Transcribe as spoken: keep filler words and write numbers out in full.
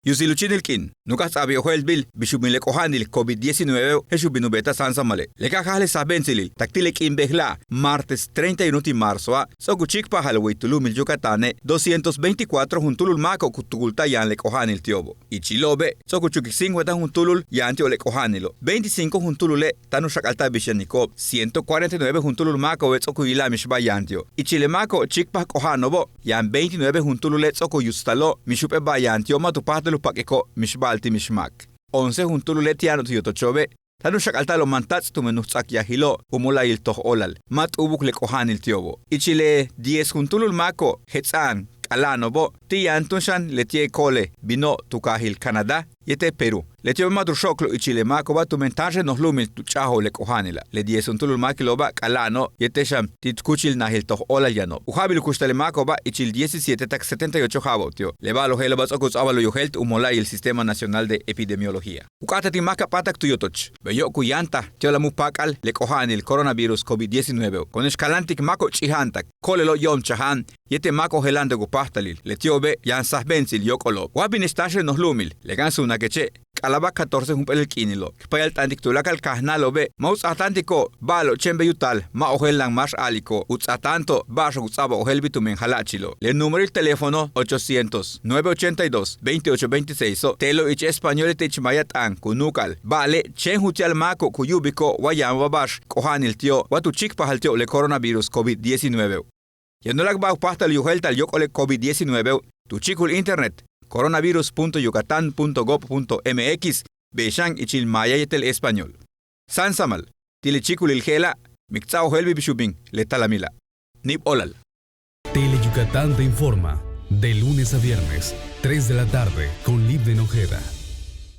Yusil u chíinil k'iin, nu'uk'aj ts'a'abal ojéeltbil bix u bin le k'oja'anil covid diecinueve je'ex u bin u beeta'al sáansamale'. Le ka jáaj le sajbe'entsilil tak ti' le k'iin bejla'e', martes treinta y uno ti' marzoa', ts'o'ok u chíikpajal way tu lu'umil Yucatane' doscientos veinticuatro juntúulul máako'ob ku tukulta'al yaan le k'oja'anil ti'obo'. Ichilo'obe' ts'o'ok u chukik cincuenta juntúulul yaan ti'ob le k'oja'anilo'. Veinticinco juntúulule' táan u xak'alta'al bix yaniko'ob. Ciento cuarenta y nueve juntúulul máako'obe' ts'o'ok u yila'al mixba'al yaan ti'ob. Ichil le máako'ob chíikpaj k'oja'ano'obo' yaan veintinueve juntúulule' ts'o'ok u yutstalo'ob mix jump'éel ba'al yaan ti'ob ma' tu páajtal u pak'iko'ob mixba'al ti' mix máak. Once juntúulule' ti' yano'ob tu yotocho'obe' táan u xak'alta'alo'ob mantats' tumen u ts'áak yajilo'ob u mola'ayil toj óolal. Ma' t'u'ubuk le k'oja'anil ti'obo'. Ichil le diez juntúulul máako'ob jets'a'an k'ala'ano'obo' ti' yaan túun xan leti'e' ko'olel bino'ob tu kaajil Canadá yéetel Perú. Leti'obe' ma' tu xo'oklo'ob ichil le máako'oba' tumen táanxel noj lu'umil tu ch'a'ajo'ob le k'oja'anila'. Le diez juntúulul máakilo'oba' k'ala'ano'ob yéetel xan ti' kúuchil najil toj óolal yano'ob. U ja'abil u kuxtal le máako'oba' ichil diecisiete tak setenta y ocho ja'abo'ob ti'ob. Le ba'al ojéelo'oba' ts'o'ok u ts'a'abal u yojéelt u mola'ayil Sistema Nacional de Epidemiología. U k'áataj ti' máak a p'áatak tu yotoch beyo' ku yantal ti' yo'olal mu páak'al le k'oja'anil coronavirus covid diecinueve. Ko'one'ex kaláantik máako'ob ch'ija'antak ko'olelo'ob yo'omchaja'an yéetel máako'ob jela'antak u páajtalil. Leti'obe' yaan sajbe'entsil yóok'olo'ob. Wa bíine'ex táanxel noj lu'umil le k'a'ana'an suunakeche' k'alaba'aj catorce jump'éelil k'iinilo'ob. K payalt'antik tuláakal kajnáalo'obe' ma' u ts'aatáantiko'ob ba'alo'ob chéen bey u taal ma' ojéelna'an máax a'aliko'ob. U ts'aatáanto'ob ba'axo'ob ku ts'a'abal ojéeltbil tumen jala'achilo'. Le númeroil teléfono ochocientos nueve ochenta y dos veintiocho veintiseiso' te'elo' ich español yéetel ich maaya t'aan ku nu'uk'a'al ba'ale' chéen ju'utsil máako'ob ku yu'ubiko'ob wa yaan wa ba'ax k'oja'anil ti'ob wa tu chíikpajal ti'ob le coronavirus covid diecinueve. Yaan uláak' ba'al u páajtal u yojéelta'al yóok'ol le covid diecinueve tu chíikul internet coronavirus punto yucatán punto gob punto mx bey xan ichil maaya yéetel español. Sáansamal ti' le chíikulil je'ela', míin k ts'áa ojéeltbil bix u bin le talamila'. Níib óolal. Tele Yucatán te informa de lunes a viernes, tres de la tarde, con Libden Ojeda.